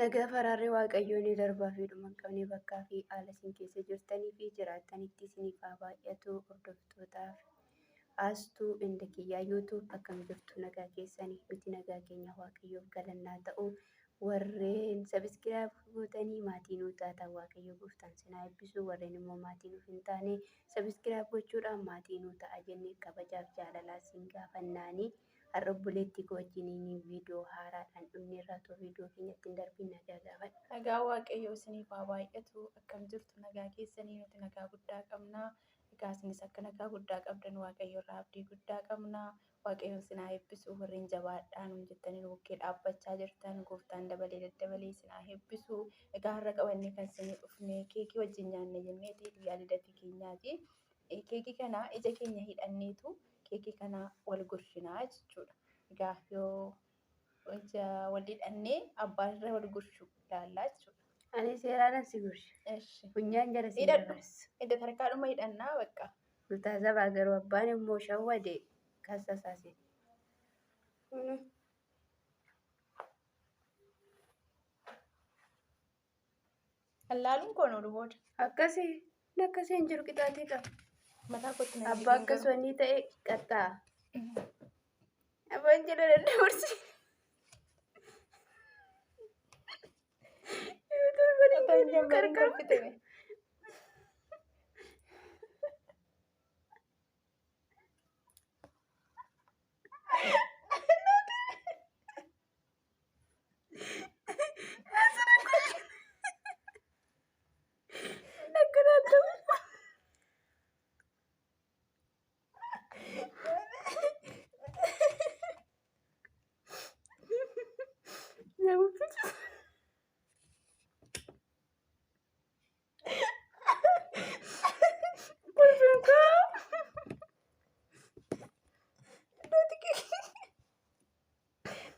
Nagaa faraarri Waaqayyoo ni darbaa fi dhuma hin qabne bakkaa fi haala isin keessa jirtanii fi jiraattanitti isiniif haa baay'atu. Hordoftootaaf haastuu inda kiyyaa YouTube akkam jirtu? Nagaa keessanii? Nuti nagaa keenya, Waaqayyoof galannaa ta'u. Warreen subscribe gootanii maatii nuu taatan, Waaqayyo gooftaan sinaa eebbisu. Warreen immoo maatii nuuf hin taane, subscribe gochuudhaan maatii nuu ta'a jennee kabajaaf jaalalaa sin gaafannaanii. Har'a obboleettii koo wajjiniin viidiyoo haaraadhaan dhufneerra. Otoo viidiyoo keenyatti hin darbiin nagaa gaafadha. Nagaa Waaqayyoo isiniif haa baay'atu. Akkam jirtu? Nagaa keessanii? Nuti nagaa guddaa qabna. Egaa isinis akka nagaa guddaa qabdan Waaqayyo irraa abdii guddaa qabna. Waaqayyoon isin haa eebbisu. Warreen jabaadhaa nuun jettanii nu bukkee dhaabbachaa jirtan, gooftaan dabalee daddabalee isin haa eebbisu. Egaa har'a qabannee kan isinii dhufne keekii wajjin nyaanne jenneeti, guyyaa lidatii keenyaati. Keekii kana ija keenya hidhanneetu keekii kana wal gurshinaa jechuudha. Egaa yoo ija wal hidhannee abbaan irra wal gurshu ilaallaa jechuudha. Ani seeraan si gursha. Eshi. Funyaan jala si Hidhadhu. dabarsa. Hidda tarkaadhuma hidhannaa bakka. Murtaasabaa garuu abbaan immoo shawwade kassasaase. Allaaluun koon oolu booda. Akkasii akkasii hin jiru, qixaatii qaba. Mataa kootti na Abbaa akkas wanni ta'e qaxxaa. Abbaan jala daddabarsi. Qarqara.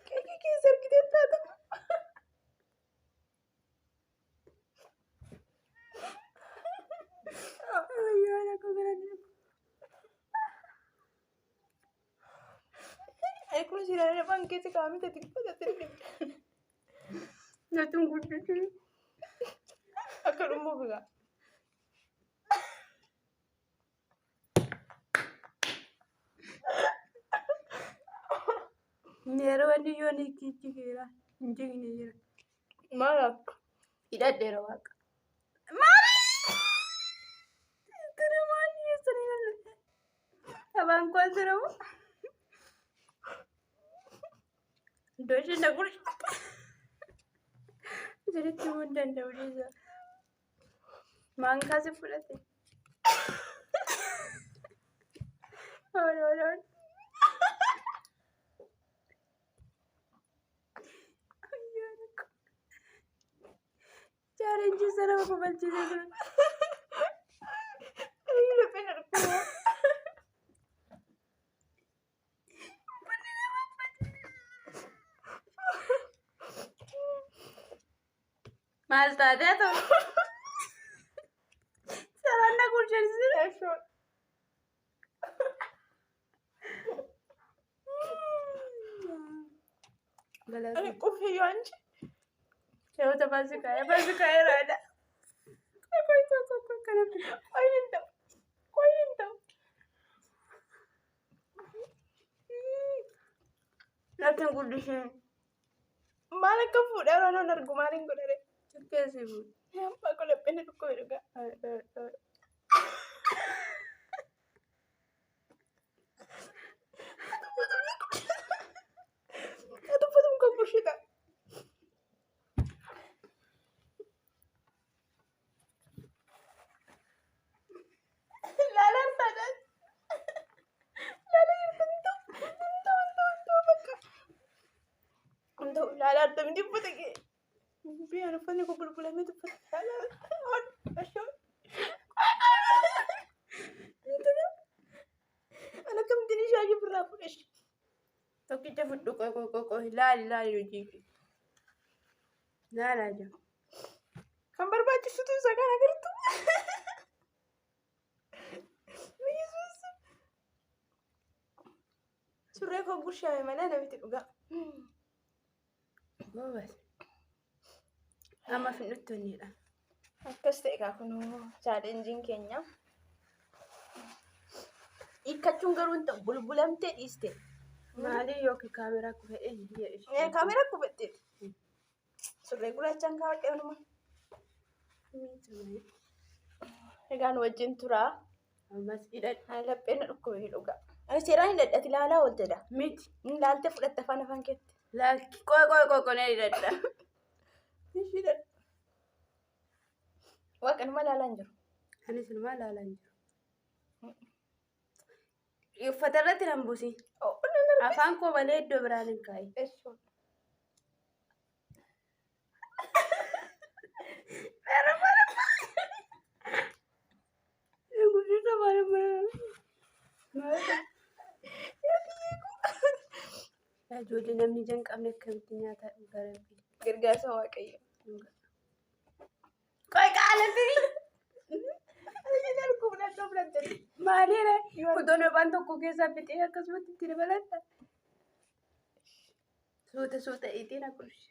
Keekii keessa argitee taata. Ani kun silaan afaan keessa kaa'amee tati xiqqoo. Natuun guddatu. Akka dhummuuf egaa. Yeroo wanni yoo ni jijjiira hin jigne jira. Maal akka? Hidhadheera waaqa. Maali? Tira maali eessanii lalle? Afaan koo asiramu. Iddoo isheen na gurra. Isinitti himuu hin danda'u dhiisa. Maankaa si fudhate. Ool ool ool. Ayyaana koo. Challenge sana nama kofalchiisee ture. Ayyu, lapheen dhukkuba. Maal taatee ta'u? Saraan na gursheessise. Ani quufee yoo anchi. Yeroo taphaa si kaa'ee raadha. Qoy qoy qoy qoy kanatti. Qoy hin ta'u. Qoy hin ta'u. Natti hin guddisiin. Maal akka fuudhee yeroo nan argu maaliin godhare? Xiqqeessi fuudhe. Abbaa koo, lapheen na dhukkube dhugaa. Ati kan burshita. Laalaan taadhaan. Laalaa jirtu hin ta'u. Hin ta'u, hin ta'u, hin ta'u bakka. Hin ta'u, laalaa arta miti uffata kee. Biyyaan uffatni kun bulbulamee uffata. Laalaa. Ashoo. Intala. Ana akkamittiin shaayii birraa fudhashi. Tokkicha fudhu, qoy qoy qoy qoy, laali laali, hojii kee. Laalaa jira. Kan barbaachisutu isa kana agartu. Yesuus. Surree koo gurshaame malee namitti dhugaa. Goobas. Amma finnutti onnidha. Akkas ta'e kaa kunuu chaalenjiin keenya. Hiikkachuun garuu hin ta'u bulbulamtee dhiiste. Maali yookiin kaameraa kufee jedhu. Kaameraa kufetteeti. Surree gurraachaan kaawwadhee onuma. Egaa nu wajjin turaa. Ammas hidhadhu. Ani lapheen na dhukkubee dhugaa. Ani seeraan hidhadhati ilaalaa ooltedha. Miti. Inni ilaaltee fudhatte afaan afaan keetti. Lakki qoy qoy qoy qoy na hidhadha. Hidhadhu. Waaqa numa ilaalaa hin jiru. Anis numa ilaalaa hin jiru. Uffata irratti nan buusi. Afaan koo malee iddoo biraan hin kaa'i. Ijoollee namni ija hin qabne akkamitti nyaata dhugaa rabbi. Gargaarsa Waaqayyo. Qoy qaalatti. Maaliidha? Utuun afaan tokko keessaa fixee akkasumatti itti dabaladha. Suuta suuta ittiin haquushi.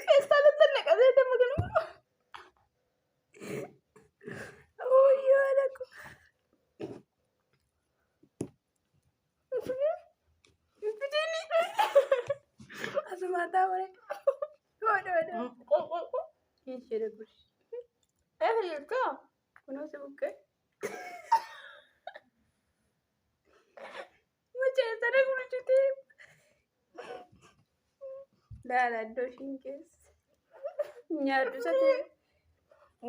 Feestaalatti naqatee damma kanuma. Ooyyoo lakkoo. Asuma taa'u. Hodha hodha. Ishee gurshi. Kunoo si buqqee. Mucaa sana gurshitee. Laala iddoo ishiin keessa. Nyaadhu isa ta'e.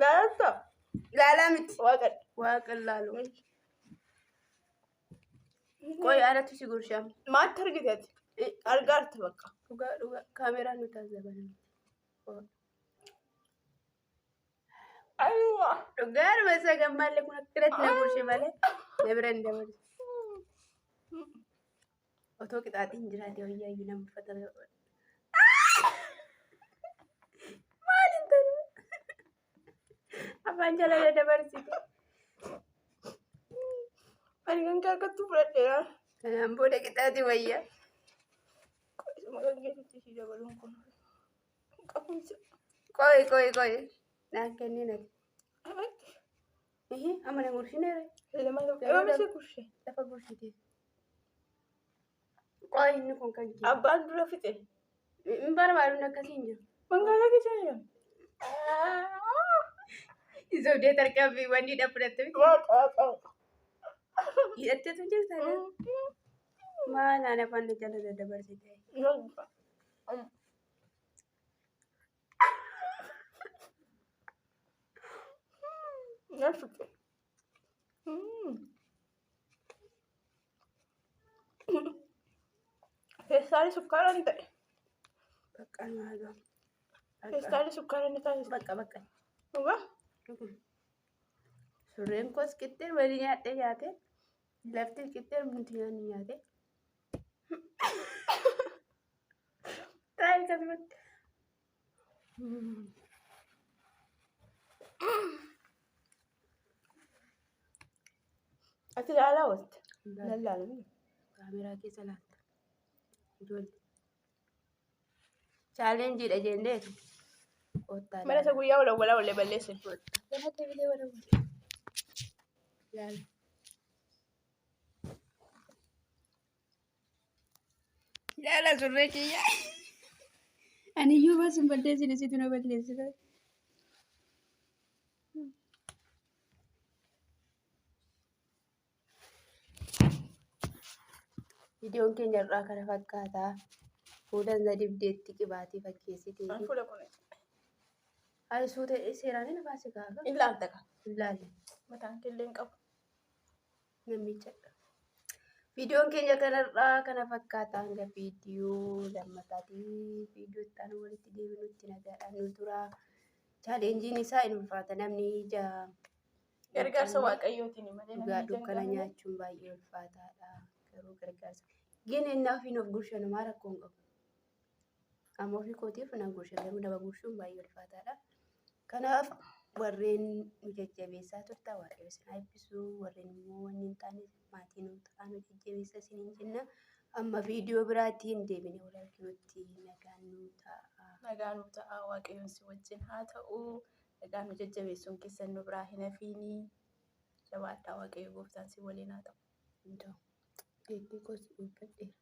Laalta. Laalaa miti. Waaqa. Waaqa laalu. Qoy alatti si gurshaam. Maatti argite ati? Argaarta bakka. Dhugaa dhugaa kaameraan nu taasisan. Aywa. Dhugaadhuma isa gammaallee kun akkanatti na gurshe malee na bira hin dabarsu. Otoo qixaaxiin jiraate wayyaayyuu nama uffata. Maal hin ta'u? Afaan jala na dabarsite. Ani kan harkattuu fudhadheera. Kanaan booda qixaaxii wayyaa. Isuma kan keessatti ishii dabaluun kun. Qabuunsa. Qoy qoy qoy. Naan kennin ati. Ihi amma na gurshineere. Lama gurshe. Lafa gurshite. Qoy inni kun kan kee. Abbaan dura fixe. Hin barbaadu akkasii hin jiru. Mangaalaa keessa jira. Isoodee tarkaanfii wanni hidha fudhatte. Waaqa waaqa. Hidhatteetu jirta. Maal ana afaan jala daddabarsite. Nyaachute. Feestaalli sukkaara ni ta'e. Bakka maal. Feestaalli sukkaara ni taasisa. Bakka bakka. Dhugaa? Surreen koos qixxee walii nyaadhee nyaate. Lafti qixxee nuti nyaanni nyaate. Taa'ee akkasumatti. Ati ilaalaa oolte. Lallaalamni. Kaameraa keessa laalta. Ijoollee. Chaalenjiidha jenneetu. Kottaa Mana isa guyyaa walawwalaa wallee balleessin. Lafa deebitee walawwala. Laala. Laala surree kiyya. Ani iyyuu bas hin balleessine situ na balleessite. Viidiyoon keenya irraa kana fakkaata. Fuula na dibdeetti qibaatii fakkeessitee. Fuula kun. Ay suuta seeraan hin baase gaafa. Ilaalta ka. Hin laalle. Mataan killee hin qabu. Namichadha. Viidiyoon keenya kanarraa kana fakkaata. Hanga viidiyoo lammataatii viidiyoo itti aanu walitti deebinutti nagaadhaan nu tura. Chaalenjiin isaa hin ulfaata. Namni ija Gargaarsa Waaqayyootiin malee dhugaa namni ija hin dukkana qabne. nyaachuun baay'ee ulfaataadha. Garuu gargaarsa. Gin inni ofiin of gurshan maa rakkoo hin qabu. Amma ofii kootiif na gursha garuu nama gurshuun baay'ee ulfaataadha. Kanaaf warreen nu jajjabeessaa turtan Waaqayyo isin haa eebbisu. Warreen immoo wanni hin taane maatii nu ta'an nu jajjabeessa isiniin jenna. Amma viidiyoo biraatiin deebinee wal arginutti nagaan nuu ta'a. Nagaa nu ta'a. Waaqayyoon si wajjin haa ta'u. Nagaa nu jajjabeessuun keessan nu biraa hin hafiinii. Jabaadhaa, Waaqayyo gooftaan si waliin haa ta'u. Hin ta'u. Keekii koos dubbadheera.